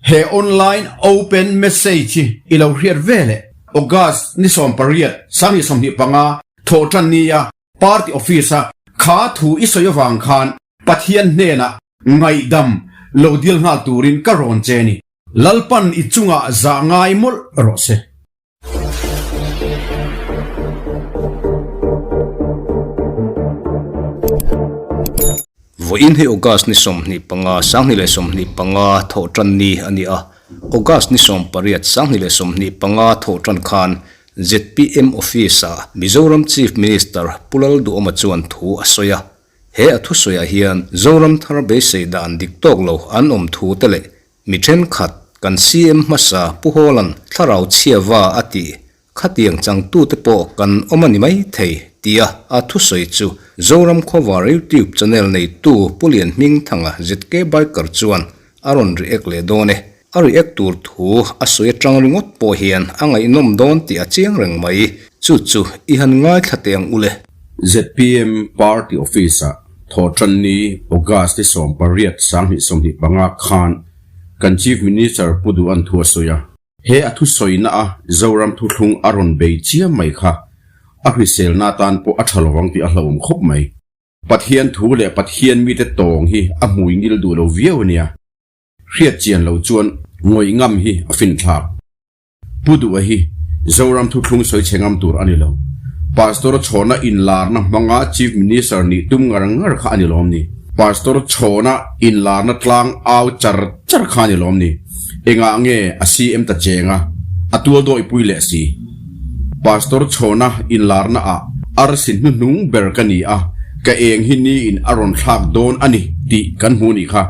He online open message hi i lo hriat ve leh August ni 18, 2025 thawhtan nia party office a kha thu i sawi avang khan Pathian hnenah ngaihdam lo dil nghal turin ka rawn che ni. Lalpan i chungah zah ngai mawlh rawh se. Vawiin hi August ni 25, 2025 thawhtan ni a ni a. August ni 18, 2025 thawhtan khan zpm Office-ah Mizoram Chief Minister Pu Lalduhoma chuan thu a sawi a. He a thusawiah hian Zoram thar beisei dan dik tawk lo an awm thu te leh Mi thenkhat, kan CM hmasa Pu Hawla'n thlarau chhiava a tih khatiang changtute pawh kan awm a ni mai thei tia a thusawi chu Zoram Khawvar YouTube channel neitu Pu Lianhmingthanga ZK Biker chuan a rawn react leh dawn e. A react tur thu a sawi atang ringawt pawh hian a ngaihnawm dawn tih a chiang reng mai. Chu chu i han ngaithla teh ang ule. Zpm Party Office-ah Thawhtanni, August ni 18, 2025 khan kan Chief Minister Pu Duhan thu a sawi a. He a thusawina a Zoram thuthlung a rawn bei chiam mai kha a hriselna atan pawh a tha lovang tih a hlauhawm khawp mai. Pathian thu leh Pathian mite tawng hi a hmui ngil duh lo viau a nia. Hriat chian lo chuan ngawih ngam hi a finthlak. Pu Duha hi Zoram thuthlung sawi chhe ngam tur a ni lo. Pastor Chhawna inlarna hmanga Chief Minister nih tum ngar ngar kha a ni lawm ni? Pastor Chhawna inlarna tlang au char char kha a ni lawm ni? Engah nge a CM ta cheng a, a tual dawipui leh si? Pastor Chhawna inlarna ah arsi hnuhnung ber ka ni a, ka eng hi niin a rawn thlak dawn a ni tih kan hmu nih kha.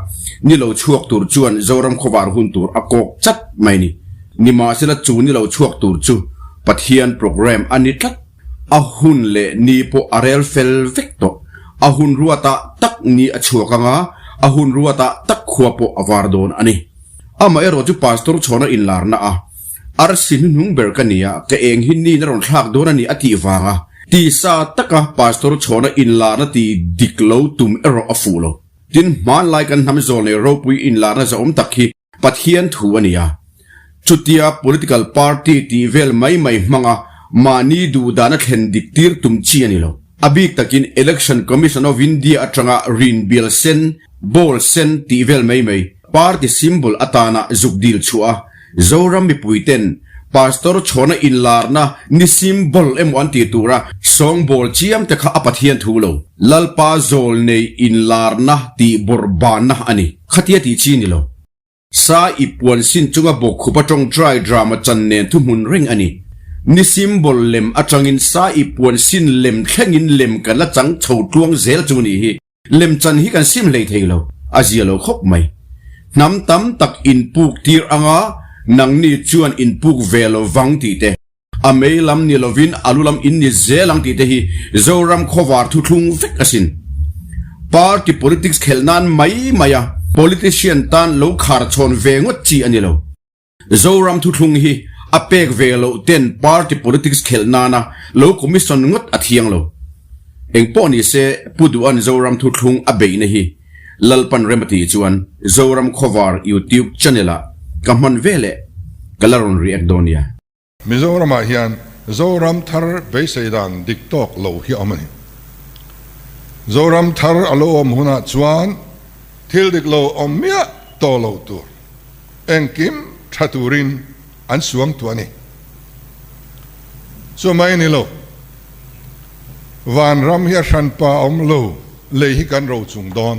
Ni lo chhuak tur chuan Zoram khawvar hun tur a kawk chat mai ni. Nimahsela chu ni lo chhuak tur chu Pathian program a ni tlat. A hun leh ni pawh a rel fel vek tawh. A hun ruatah tak ni a chhuak anga, a hun ruatah tak khua pawh a var dawn a ni. Amaherawh chu Pastor Chhawna inlarna a, Arsi hnuhnung ber ka nia, ka eng hi niin a rawn thlak dawn a ni a tih vanga tisa taka Pastor Chhawna inlarna ti dik lo tum erawh a fuh lo. Tin, hmanlai kan hnam zawl nei ropui inlarna zahawm tak hi Pathian thu a ni a. Chutia political party tih vel mai mai hmanga mahni duhdana thlen dik tir tum chi a ni lo. A bik takin Election Commission of India atanga rinbial sen, ball sen tih vel mai mai party symbol atana zuk dil chhuah a, Zoram mipuiten Pastor Chhawna inlarna ni symbol emaw an tih tura sawngbawl chiam te kha a Pathian thu lo. Lalpa zawl nei inlarna tih bawrhbanna a ni. Khatia tih chi ni lo. Sa i puan sin chunga bawkkhup atawng dry drama chan nen thuhmun reng a ni. Ni symbol lem atangin sa i puan sin lem thlengin lem kan la chang chho tluang zel chu nih hi. Lem chan hi kan sim hlei thei lo, a zia lo khawp mai. Hnam tam tak inpuk tir anga nangni chuan inpuk ve lo vang tih te. A mei lam ni lovin a lu lam in ni zel ang tih te hi Zoram khawvar thuthlung vek asin. Party politics khelh nan mai mai a politician tan lo khar chhawn ve ngawt chi a ni lo. Zoram thuthlung hi a pek ve loh ten party politics khelh nana lo commission ngawt a thiang lo. Engpawh ni se Pu Duhan Zoram thuthlung a beihna hi Lalpan rem a tih chuan Zoram khawvar YouTube channel ah ka hman ve leh ka la rawn react dawn nia. Mizoramah hian Zoram thar beisei dan dik tawk lo hi a awm a ni. Zoram thar a lo awm hunah chuan thil dik lo awm miah tawh lo tur engkim tha turin an suang tuah a ni. Chu mai ni lo, vanram hi a hranpa awm lo, lei hi kan rochung dawn.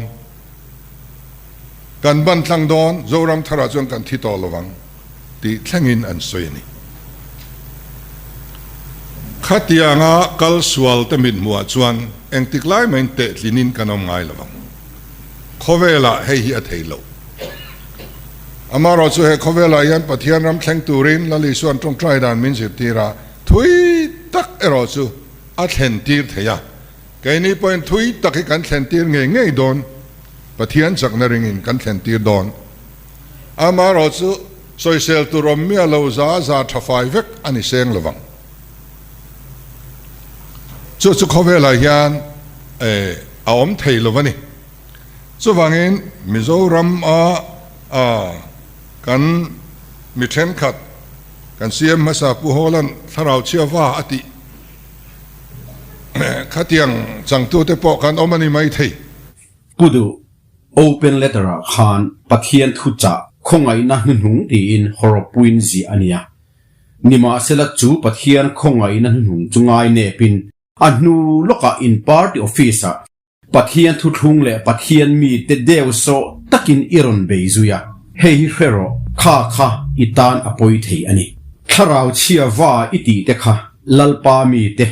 Kan ban tlang dawn, Zoram tharah chuan kan thi tawh lovang tih thlengin an sawi a ni. Khatianga kal sual te mithmuhah chuan engtik lai mahin tehtlinin kan awm ngai lovang. Khawvelah hei hi a thei lo. Amaherawhchu he khawvelah hian Pathian ram thleng turin Lal Isua'n tawngtai dan min zirtir a, thui tak erawh chu a thlen tir thei a. Keini pawhin thui tak hi kan thlen tir ngei ngei dawn, Pathian chakna ringin kan thlen tir dawn. Amaherawh chu sawisel tur awm miah lo za za tha fai vek a ni seng lovang. Chu chu khawvelah hian a awm thei lo a ni. Chuvangin Mizoram a. Kan mi thenkhat, kan CM hmasa Pu Hawla'n thlarau chhia va a tih khatiang changtute pawh kan awm a ni mai thei. Pu Duh, Open letter ah khan Pathian thuchah khawngaihna hnuhnung tiin hawrawppuiin ziah a nia. Nimahsela chu Pathian khawngaihna hnuhnung chu ngai nepin a hnu lawkah in party office ah Pathian thuthlung leh Pathian mite deu sawh takin i rawn bei zui a, hei hi hre rawh, kha kha i tan a pawi thei a ni. Thlarau chhia va i tih te kha Lalpa mite,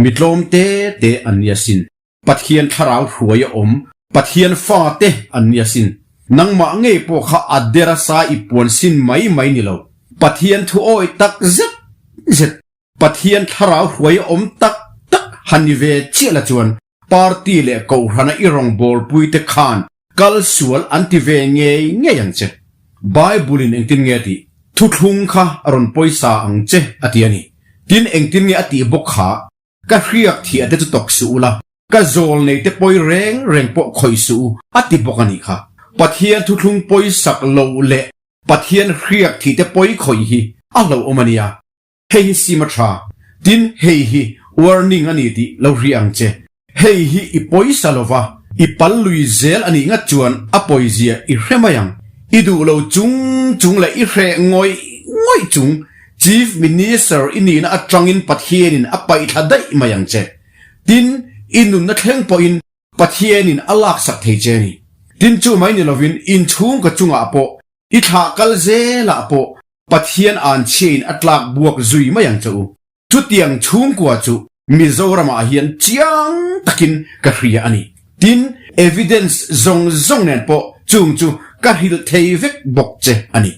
mi tlawm te te an ni asin. Pathian thlarau hruai a awm, Pathian fate an ni asin. Nangmah ngei pawh kha a der asa i puan sin mai mai ni lo. Pathian thu awi tak zet zet, Pathian thlarau hruai a awm tak tak han ni ve chiah la chuan party leh kohhrana i rawngbawlpui te khan kal sual an ti ve ngei ngei ang che. Bible in engtin nge a tih? Thuthlung kha a rawn pawisa ang che a ti a ni. Tin engtin nge a tih bawk kha? Ka hriak thiah te chu tawk suh ula, ka zawl nei te pawi reng reng pawh khawih suh u, a ti bawk a nih kha. Pathian thuthlung pawisak lo leh Pathian hriak thih te pawi khawih hi a hlauhawm a nia. Hei hi sim a tha. Tin, hei hi warning a ni tih lo hria ang che. Hei hi i pawisa lova, i pal lui zel a nih ngat chuan a pawizia i hre mai ang. I duh lo chung chung leh i hreh ngawih ngawih chung Chief Minister i nihna atangin Pathianin a paihthla daih mai ang che. Tin, i nunna thleng pawhin Pathianin a laksak thei che a ni. Tin, chu mai ni lovin inchhungkaw chungah pawh, i thlah kal zelah pawh Pathian anchhiain a tlak buak zui mai ang che u. Chutiang chhungkua chu Mizoramah hian chiang takin ka hria a ni. Tin, evidence zawng zawng nen pawh chung chu ka hrilh thei vek bawk che a ni.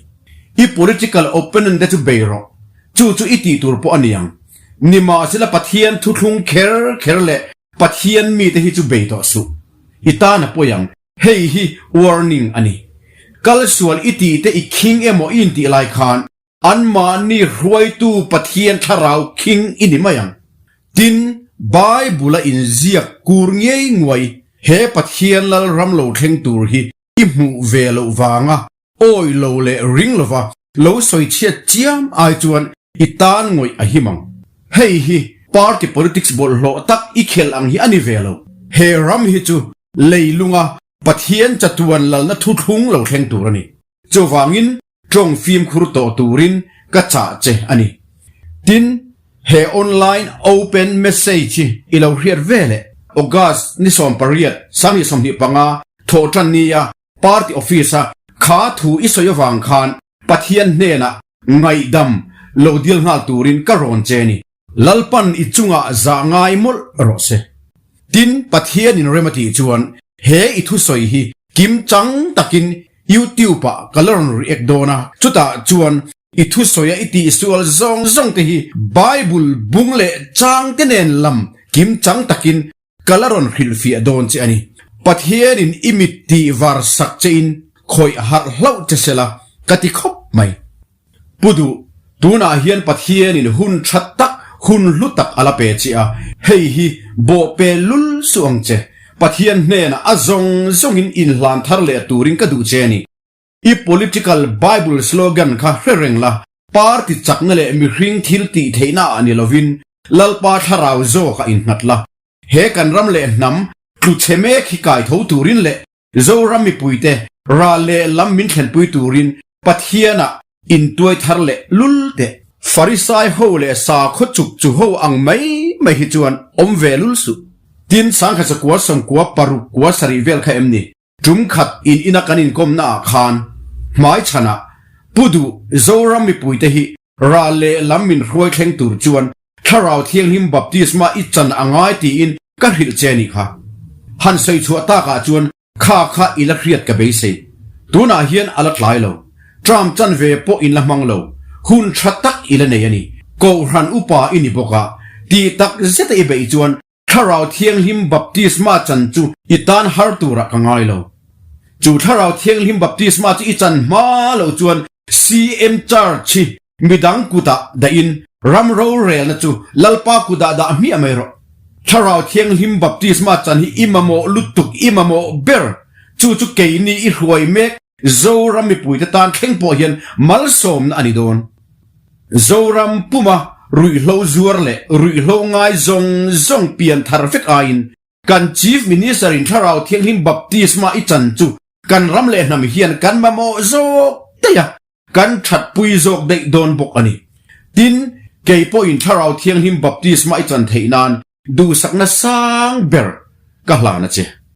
I political opponent te chu bei rawh. Chu chu i tih tur pawh a ni ang. Nimahsela Pathian thuthlung kher kher leh Pathian mite hi chu bei tawh suh. I tan a pawi ang. Hei hi warning a ni. Kal sual i tih te i khing emaw i intih lai khan Anmahni hruaitu Pathian thlarau khing i ni mai ang. Tin, Bible-a inziak kur ngei nguai he Pathian lal ram lo thleng tur hi i hmuh ve loh vanga awi lo leh ring lova lo sawi chhiat chiam ai chuan i tan ngawih a him ang. Hei hi party politics bawlhhlawh tak i khelh ang hi a ni ve lo. He ram hi chu leilunga Pathian chatuan lalna thuthlung lo thleng tur a ni. Chuvangin Tawng fimkhur tawh turin ka chah che a ni. Tin, he online open message hi i lo hriat ve leh. August ni 18, 2025 thawhtan nia party office-a kha thu i sawi avang khan Pathian hnenah ngaihdam lo dil nghal turin ka rawn che a ni. Lalpan i chungah zah ngai mawlh rawh se. Tin, Pathianin rem a tih chuan he i thusawi hi kim chang takin YouTube ah ka la rawn react dawn a, chutah chuan i thusawi a i tihsual zawng zawng te hi Bible bung leh chang te nen lam kim chang takin Ka la rawn hrilhfiah dawn che a ni. Pathianin i mit tih var sak chein khawih harh hlauh che sela ka ti khawp mai. Pu Duh, tunah hian Pathianin hun tha tak, hun hlu tak a la pe che a, hei hi bawh pe lul suh ang che. Pathian hnenah a zawng zawngin inhlan thar leh turin ka duh che a ni. I political Bible slogan kha hre reng la, party chakna leh mihring thil tih theihna ah ni lovin Lalpa thlarau zawk ah innghat la. He kan ram leh hnam tlu chhe mek hi kai tho turin leh Zoram mipuite ral leh lam min thlenpui turin Pathian ah intuai thar leh lul teh. Farisai ho leh sakhaw chuk chu ho ang mai mai hi chuan awm ve lul suh. Tin, sangkhat sakua sawmkua paruk kua sarih vel kha em ni? Tum khat in ina kan inkawmna ah khan hmai chhanah Pu Duh Zoram mipuite hi ral leh lam min hruai thleng tur chuan Thlarau Thianghlim Baptisma i chan a ngai tiin ka hrilh che nih kha. Han sawi chhuah takah chuan kha kha i la hriat ka beisei. Tunah hian a la tlai lo. Term chan ve pawh in la hmang lo. Hun tha tak i la nei a ni. Kohhran upa i ni bawk a, tih tak zeta i beih chuan Thlarau Thianghlim baptisma chan chu i tan har turah ka ngai lo. Chu Thlarau Thianghlim baptisma chu i chan hma lo chuan CM Church hi midang kutah dahin ram rorelna chu Lalpa kutah dah hmiah mai rawh. Thlarau Thianghlim baptisma chan hi i mamawh lutuk, i mamawh ber. Chu chu keini i hruai mek. Zoram mipuite tan thleng pawh hian malsawmna a ni dawn. Zoram puma ruihhlo zuar leh ruihhlo ngai zawng zawng pian thar vek aiin kan Chief Minister in Thlarau Thianghlim Baptisma i chan chu kan ram leh hnam hian kan mamawh zawk daih a, kan thatpui zawk daih dawn bawk a ni. Tin, kei pawhin Thlarau Thianghlim Baptisma i chan theih nan duhsakna sang ber ka hlan a che.